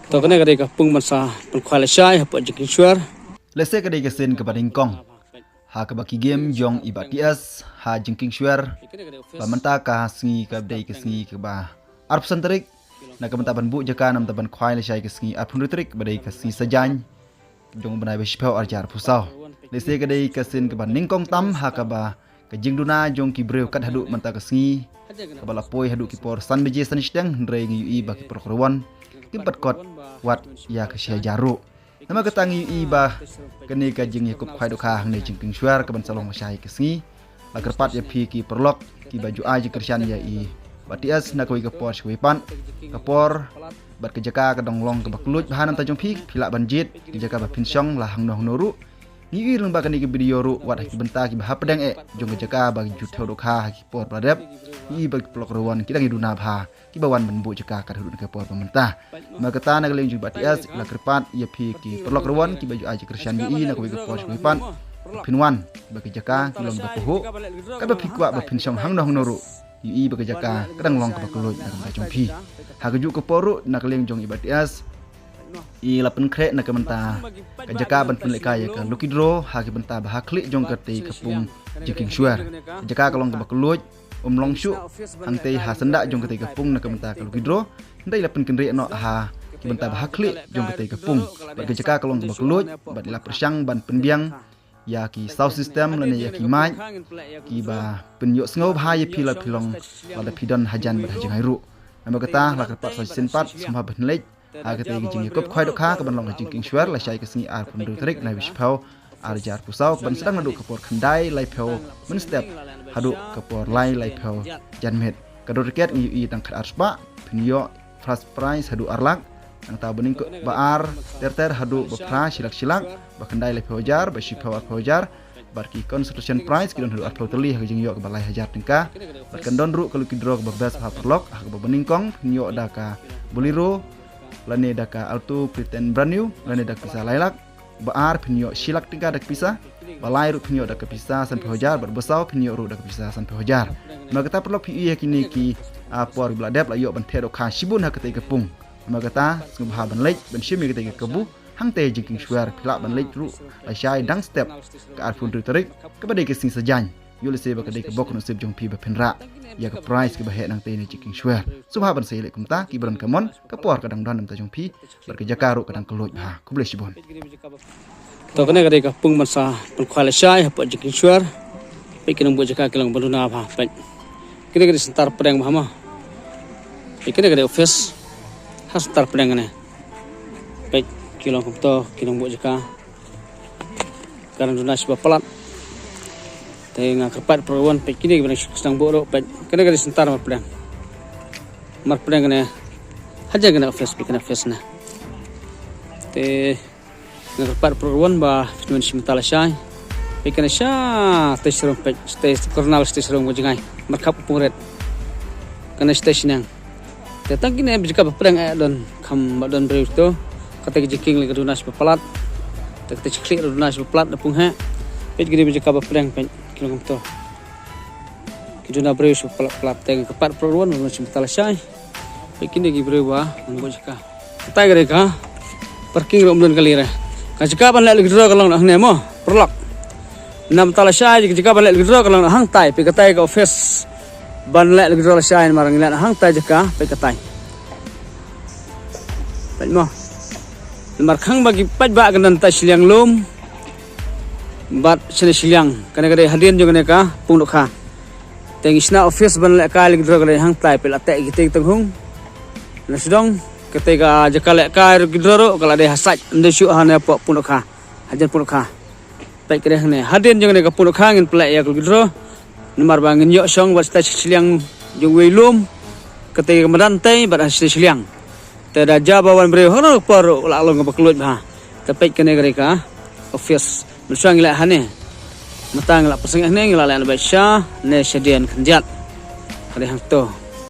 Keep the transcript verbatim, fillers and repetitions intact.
To kane ka dei ka pung ban sa pynkhwai lashai hapoh Jingkieng Shwer. Lehse ka dei ka sien kaba nyngkong ha kaba ki game jong i Bah T S ha Jingkieng Shwer ba mynta ka sngi ka dei ka sngi kaba arphew san tarik na ka bynta ban buh jaka na ka bynta ban khwai lashai ka sngi arphew hynriew tarik ba dei ka sngi Saitjaiñ jong u bnai ba shiphew arhajar arphew saw. Lehse ka dei ka sien kaba nyngkong tam ha kaba ka jingduna jong ki briew kat haduh mynta ka sngi kaba la poi haduh ki por san baje san shiteng, hynrei ngi ïohi ba ki paralok rwon kim pat kot wat ïa ka shi hajar ruh. Namar kata ngi ïohi ba kane ka jingïakup khwai dohkha hangne Jingkieng Shwer ka ban sa long lashai ka sngi la kyrpad ïa phi ki paralok kiba ju ai jingkyrshan ïa i Bah T S na kawei ka por sha kawei pat, ka por bad ka jaka ka dang long kaba kylluid bha na ka bynta jong phi, phi lah ban jied ka jaka ba phin shong la hangno hangno ruh. Ngi ïohi lyngba kane ka video ruh wat ha ki bynta kiba hapdeng eh jong ka jaka ba ki ju thew dohkha ha ki por ba la dep, ngi ïohi ba ki paralok rwon ki dang ïaduna bha kiba wan ban buh jaka kat haduh na ka por ba mynta. Namar kata na ka liang jong i Bah T S la kyrpad ïa phi ki paralok rwon kiba ju ai jingkyrshan ïa i na kawei ka por sha kawei pat, phin wan ba ki jaka ki long ba pahuh, katba phi kwah ba phin shong hangno hangno ruh, ïohi ba ka jaka ka dang long kaba kylluid na ka bynta jong phi. Ha kajuh ka por ruh na ka liang jong i Bah T S i la pynkhreh na ka bynta ka jaka ban pynlehkai ïa ka lucky draw ha ki bynta ba ha khlieh jong katei ka pung Jingkieng Shwer. Ka jaka ka long kaba kylluid, um long shuh hangtei ha syndah jong katei ka pung na ka bynta ka lucky draw, hynrei la pynkynriah noh ha ki bynta ba ha khlieh jong katei ka pung. Bad ka jaka ka long kaba kylluid bad i la pyrshang ban pynbiang ïa ki sound system lane ïa ki mic kiba pynïohsngew bha ïa phi lada phi long, lada phi don hajan bad ha jngai ruh. Namar kata la kyrpad sa shisien pat sngewbha ban leit ha katei ka jingïakup khwai dohkha ka ban long ha Jingkieng Shwer lashai ka sngi arphew hynriew tarik na u bnai ba shiphew arhajar arphew saw ka ban sdang naduh ka por khyndai laiphew mynstep haduh ka por lai laiphew janmiet. Ka dor tiket ngi ïohi tang khatar spah, phin ïoh first prize haduh ar lak. Nangta ba nyngkong, ba ar ter ter haduh ba phra shi lak shi lak, ba khyndai laiphew hajar, ba shiphew arphew hajar. Bad ki consolation prize ki don haduh arphew tylli ha ka jingïoh kaba lai hajar tyngka. Bad kan don ruh ka lucky draw kaba best ha paralok ha kaba ba nyngkong phin ïoh da ka Bolero lane da ka Alto K ten brand new lane da ka pisa lai lak. Ba ar phin ïoh shi lak tyngka da ka pisa. Ba lai ruh phin ïoh da ka pisa sanphew hajar bad ba saw phin ïoh ruh da ka pisa sanphew hajar. Namar kata paralok phi ïohi ha kine ki, ah, por ba la dep la ïoh ban theh dohkha shibun ha katei ka pung. Namar kata sngewbha ban leit ban shim ïa katei ka kabu hangtei Jingkieng Shwer, phi lah ban leit ruh lashai dang step ka arphew hynriew tarik kaba dei ka sngi Saitjaiñ. Ïoh lehse ba ka dei ka bok ka nusip jong phi ba phin rah ïa ka prize kaba heh nangtei na Jingkieng Shwer. Sngewbha ban sa ïaleh kumta, kiba don ka mon, ka por ka dang don na ka bynta jong phi bad ka jaka ruh ka dang kylluid bha. Khublei shibun. To kane ka dei ka pung ban sa pynkhwai lashai hapoh Jingkieng Shwer. Peit ki nongbuh jaka ki long ba duna bha, peit. Kane ka dei centre pdeng bha ma. Peit kane ka dei office ha centre pdeng kane. Peit ki long kumto ki nongbuh jaka. Ka dang duna shi ba palat. Te nga kyrpad paralok rwon, peit kine kiba dang sdang buh ruh, peit kane ka dei centre mar pdeng. Mar pdeng kane. Hajan kane office, peit kane office na. Te nga kyrpad paralok rwon ba phin wan shim bynta lashai. Peit kane sha stage room, peit stage corner stage room ka jngai. Markhap u pung ret. Kane stage neng. Te tang kine ba jaka ba pdeng eh don kham ba don briew to. Kata ka jingkieng lei ka duna shi ba palat. Te kata shi khlieh ka duna shi ba palat na pung heh. Peit kine ba jaka ba pdeng, peit ki long kumto. Ki duna briew shi ba palat palat, te nga kyrpad paralok rwon ba shim bynta lashai. Peit kine ki briew ba ngan buh jaka. Katai ka dei ka parking ruh ym don kali re. Ka jaka ban leh lucky draw ka long na hangne mo, paralok. Na bynta lashai ka jaka ban leh lucky draw ka long na hangtai, peit katai ka office ban leh lucky draw lashai, namar ngi leh na hangtai jaka, peit katai. Peit mo. Namar khang ba ki paidbah kan don tai shiliang lum bad shane shiliang. Kane ka dei hadien jong kane ka pung dohkha. Te ngi shna office ban lehkai lucky draw ka dei hangtai, peit la teh kitei ki tynghung. Na sdang katei ka jaka lehkai lucky draw ruh ka la dei ha side, ym dei shuh hane hapoh pung dohkha. Hajan pung dohkha. Peit ka dei hangne hadien jong kane ka pung dohkha ngin pynleh ïa ka lucky draw. Namar ba ngin ïoh shong bad stage shiliang jong uwei lum. Katei ka madan tei bad ha stage shiliang. Te da jia ba wan briew hangno ka por ruh la long kaba kylluid bha. Te peit kane ka dei ka office. Mynshuwa ngi leh hangne. Mynta ngi la pyrshang hangne, ngi la leh na beit sha ne shadien khyndiat. Ka dei hangto.